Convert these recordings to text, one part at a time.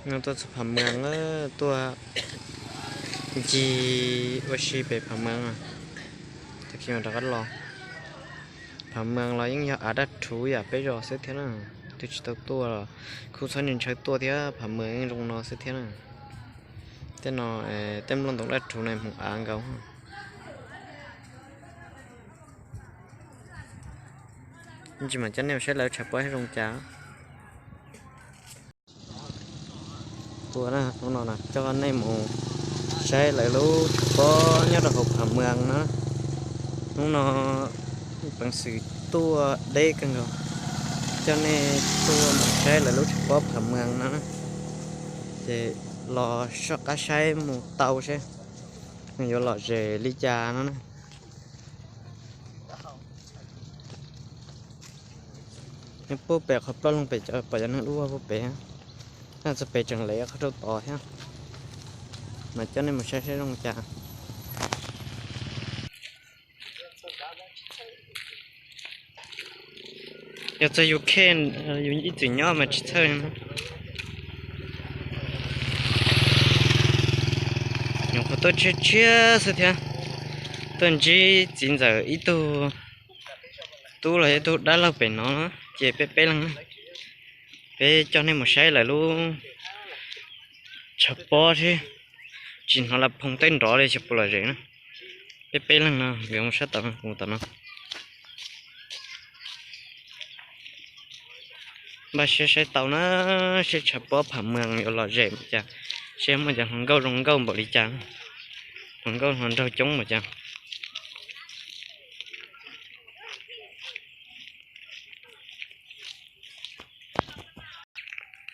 No tuaj txog Phav Mwas, tuaj ncig ua si pem Phav Mwas, tag kis mam rov qab los. Phav Mwas los yeej yog av daj rhuv yam peb zos xwb thiab na. Twb tsis tau tuaj los kuj txhob ntshaw tuaj thiab, Phav Mwas yeej zoo no xwb thiab na. Tej no, tej nplooj ntoo daj rhuv na hmoov av nkaus. Ntsis mam coj nej mus saib lawv tshav pob zoo cas. Tuaj, hnub no coj nej mus saib lawv lub tshav pob nyob rau hauv Phav Mwas na. Hnub no peev xwm tuaj deb kawg nkaus, coj nej tuaj mus saib lawv lub tshav pob Phav Mwas no, ces los soj qab saib mus tau seb nws yuav lom zem li cas no na. Nyob puag pem qhov ploj loog pem cov pom cov neeg dub puag pem, txog pem tseem lev qhov rau tod thiab. Mas coj nej mus saib saib zoo cas. Yog txog yus khe, yus ib txwm nyob mas tsis txhawj. Nyuam qhuav tuaj tshiab tshiab xwb thiab, tuaj ntsib txiv ntxawm ib tug tub los yog ib tug dab laug pem no, ces peb peb leeg, peb coj nej mus saib lawv lub tshav pob seb tsis hnov las phoov tej nrov li xyov puas lom zem na. Peb peb leeg no nkawd mus saib tom no, tom no. Npaj siab saib tau na, seb tshav pob Phav Mwas yuav lom zem npaum cas, seb muaj cov hluas nkauj zoo nkauj npaum li cas, hluas nkauj hluas nraug coob npaum cas.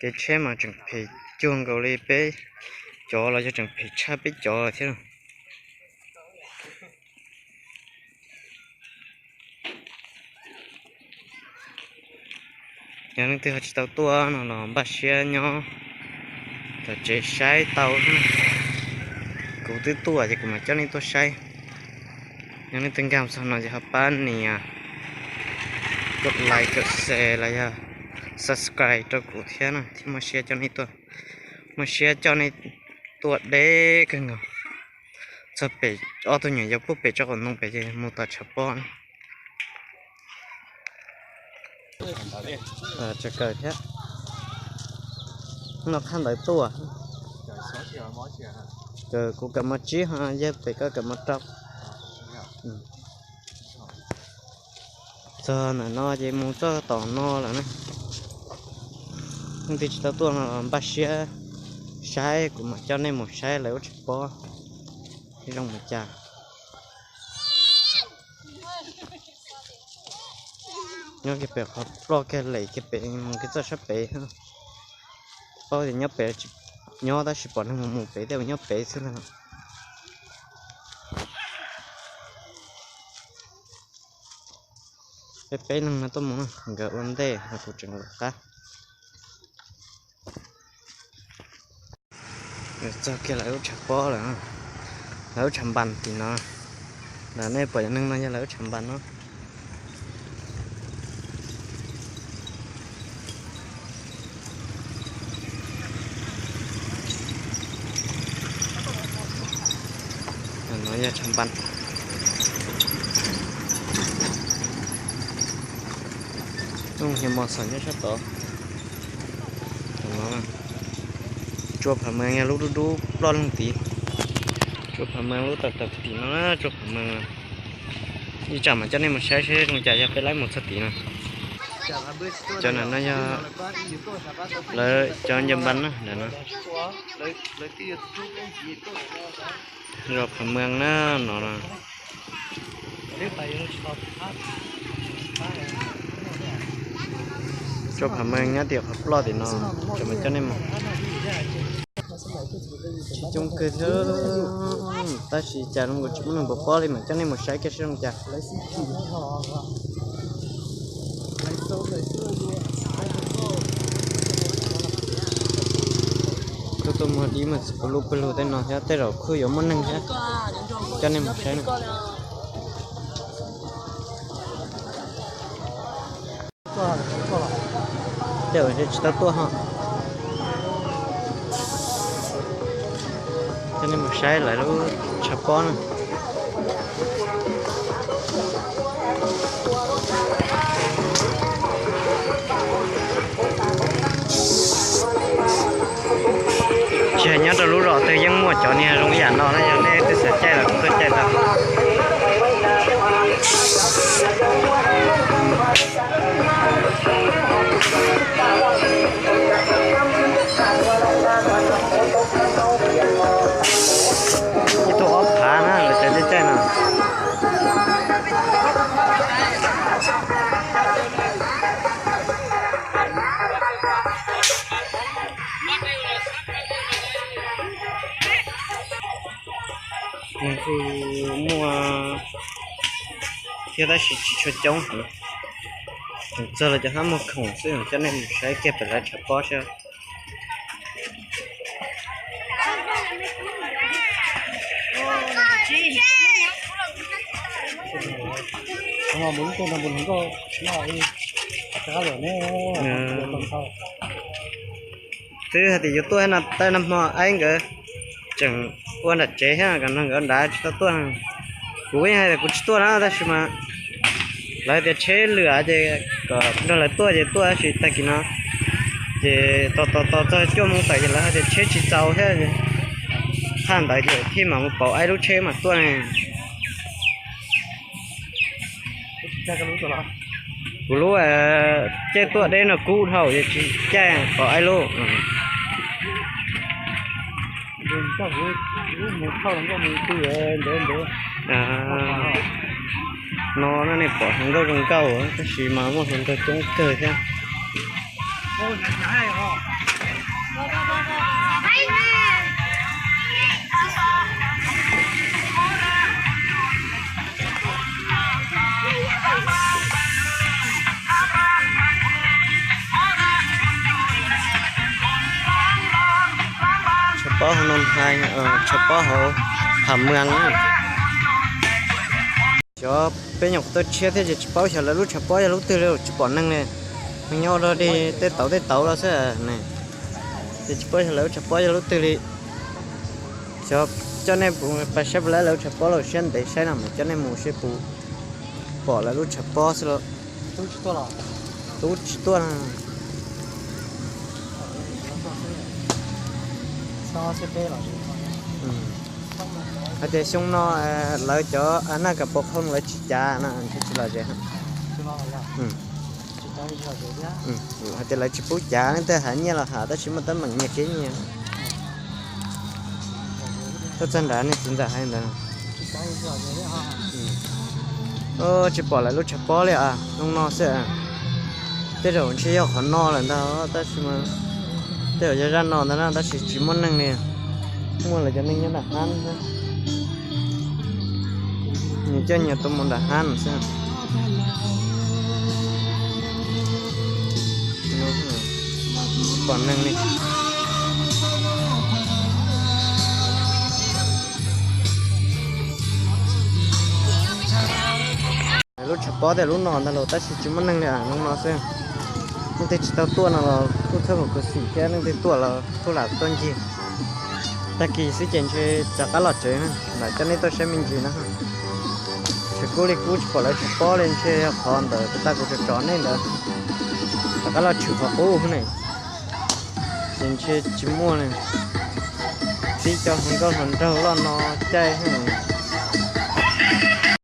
Kev tsheb mas tseem phem cuag nkaus li peb cov los yog tseem phem tshaj peb cov thiab. Yog leej twg ho tsis tau tuaj no los npaj siab nyob tom tsev saib tau. Kuv twb tuaj ces kuv mam coj nej tuaj saib. Yog leej twg nkag txog no ces ho pab nias kom like kom share los yog subscribe rau kuv thiab na, thiab muaj siab coj nej tuaj, muaj siab coj nej tuaj deb kawg nkaus. Txog pem ob tug nyuam yaus puag pem tsob qaum ntoo pem ces mus tom tshav pob na. Tsav kaws thiab. No qhab ntawd tuaj. Kuv kawm mos tsib ho yog pem koj kawm mos rau. Txog ntawm no ces mus txog tom no lawm na. Leej twg tsis tau tuaj no npaj siab saib, kuv mam coj nej mus saib lawv lub tshav pob zoo li cas. Nyob kiag pem qhov ploj kiag lem kiag pem mus kiag txoj sab pem. Paub tias nyob pem, nyob tab sis pom neeg mus mus pem tej uas nyob pem xwb ntag. Peb peb leeg no tuaj mus na, nkawd ua ntej ho kuv tseem lawm qab. Txog kiag lawv lub tshav pob lawm, lawv lub tshav npas tim no. Ntawm nej pom cov neeg no yog lawv lub tshav npas no. No yog tshav npas. Hnyias mos xom nyob sab tod. Tsua Phav Mwas yog lub dub dub ploj leeg tid. Tsua Phav Mwas lub tawm tawm tim no, tsua Phav Mwas. Ib tsam mam coj nej mus saib seb zoo cas yog peb laib mus txog tid no. Cov no no yog lawv cov ncaws npas na, no. Zos Phav Mwas na no. Tsua Phav Mwas nyob tim qhov ploj tim no, tseem mam coj nej mus. Tsis coob kawg thiab, tab sis cas zoo nkaus tsis muaj neeg npaum pob li, mam coj nej mus saib kiag seb zoo cas. Kuj tuaj muag dib muag txiv puag lub pawg lug tej no thiab, tej zaum kuj yuav muaj neeg thiab. Coj nej mus saib na. Tej zaum tsis tau tuaj ho. Coj nej mus saib lawv lub tshav pob na. Tsis hais nyob rau lub zos twg yeej muaj cov niag zoo ib yam no na, yog nej twb xav caij los kuj tuaj caij tau. Ib tug ob phav na, lawv cov caij caij no. Muaj thiab tab sis tsis tshua coob heev. Tseem txog los cov hab muag khoom xwb, coj nej mus saib kiag pem lawv tshav pob saib. Twb hais tias yuav tuaj no, tab nag hmo Aib nkawd tseem ua nram tsev thiab, kom nrog nkawd nrad tsis tau tuaj. Kuv yeej hais tias kuv tsis tuaj na, tab sis mas lawv hais tias tsheb lwam ces kom nrog lawv tuaj ces tuaj, tab sis tag kis no ces tos tos tos txog cuaj moos tawm ces lawv hais tias tsheb tsis txaus thiab, thaj ntawd ces thiaj mam mus pauv Aib lub tsheb mam tuaj ne. Kuv lub caij tuaj deb no kub dhau ces tsis caij pauv Aib lub. No nej pom hluas nkauj zoo nkauj tab sis mas muaj hluas nraug coob kawg thiab. Tshav pob hauv Noo Hais, tshav pob hauv Pham Mwas na. Xyov peb nyuam qhuav tuaj tshiab thiab ces tsis paub xyov lawv lub tshav pob yog lub twg li, tsis pom neeg li. Neeg nyob ua dog dig tej tauv tej tauv los xwb ne. Ces tsis paub xyov lawv lub tshav pob yog lub twg li. Xyov coj nej mus pais saib puas laib lawv lub tshav pob los siab ntev saib no mas coj nej mus seb puas pom lawv lub tshav pob xwb los. Tub tsis tuaj. Hais tias xyoo no lawv cov a naj kas pos qhoo lawv tsis cav no ntshe tsis lom zem. Hais tias lawv tsis pub cav, leej twg hais nyiaj los hais tab sis muaj teeb meem nyiaj kev nyiaj. Tuaj txog nrad nej txiv ntxawm hais ntawd. Tsis pom lawv lub tshav pob li as, zoo no xwb. Tej zaum ntshe yog qhov no lawm ntag tab sis mas tej zaum yog zaj no ntag na tab sis tsis muaj neeg li. Muaj lawv cov neeg nyob nram hab xwb. Nws coj nyias tus mus nram hab xwb. Tsis pom neeg li. Lub tshav pob tej lub no ntag los tab sis tsis muaj neeg li, zoo no xwb. Leej twg tsis tau tuaj no los kuj txhob mus khuv xim thiab, leej twg tuaj los kuj lam tuaj ncig. Tag kis xwb ces ntshe rov qab los tsev na, lam coj nej tuaj saib me ntsis na. Tshav kub li kub tsis pom lawv tshav pob li, ntshe yog qhov ntawd kuv tag kuv tso tso nej ntawd. Rov qab los tshwm qhov qub ne, ces ntshe tsis muaj li. Txib cov hluas nkauj hluas nraug loj no caij.